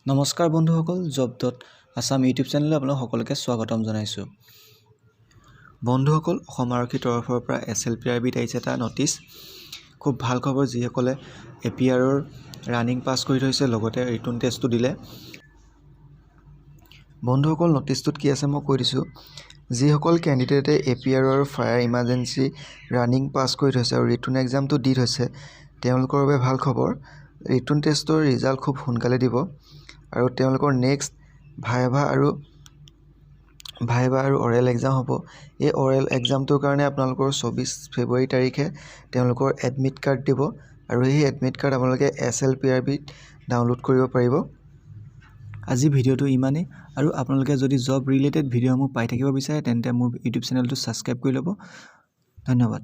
নমস্কাৰ বন্ধুসকল, job dot Assam YouTube চেনেললৈ আপোনালোক সকলোকে স্বাগতম জনাইছোঁ। বন্ধুসকল, অসম আৰক্ষীৰ তৰফৰ পৰা এছএলপিআৰবিত আহিছে এটা ন'টিচ। খুব ভাল খবৰ যিসকলে এপিআৰৰ ৰানিং পাছ কৰি থৈছে, লগতে ৰিটেন টেষ্টটো দিলে। বন্ধুসকল, ন'টিচটোত কি আছে মই কৈ দিছোঁ। যিসকল কেণ্ডিডেটে এপিআৰ আৰু ফায়াৰ ইমাৰ্জেঞ্চি ৰানিং পাছ কৰি থৈছে আৰু ৰিটেন এক্সামটো দি থৈছে, তেওঁলোকৰ বাবে ভাল খবৰ। ৰিটেন টেষ্টৰ ৰিজাল্ট খুব সোনকালে দিব আৰু তেওঁলোকৰ নেক্সট ভাইভা আৰু অৰেল এক্সাম হ'ব। এই অৰেল এক্সামটোৰ কাৰণে আপোনালোকৰ 24 ফেব্ৰুৱাৰী তাৰিখে তেওঁলোকৰ এডমিট কাৰ্ড দিব আৰু সেই এডমিট কাৰ্ড আপোনালোকে এছএলপিআৰবিত ডাউনলোড কৰিব পাৰিব। আজি ভিডিঅ'টো ইমানেই আৰু আপোনালোকে যদি জব ৰিলেটেড ভিডিঅ'সমূহ পাই থাকিব বিচাৰে, তেন্তে মোৰ ইউটিউব চেনেলটো ছাবস্ক্ৰাইব কৰি ল'ব। ধন্যবাদ।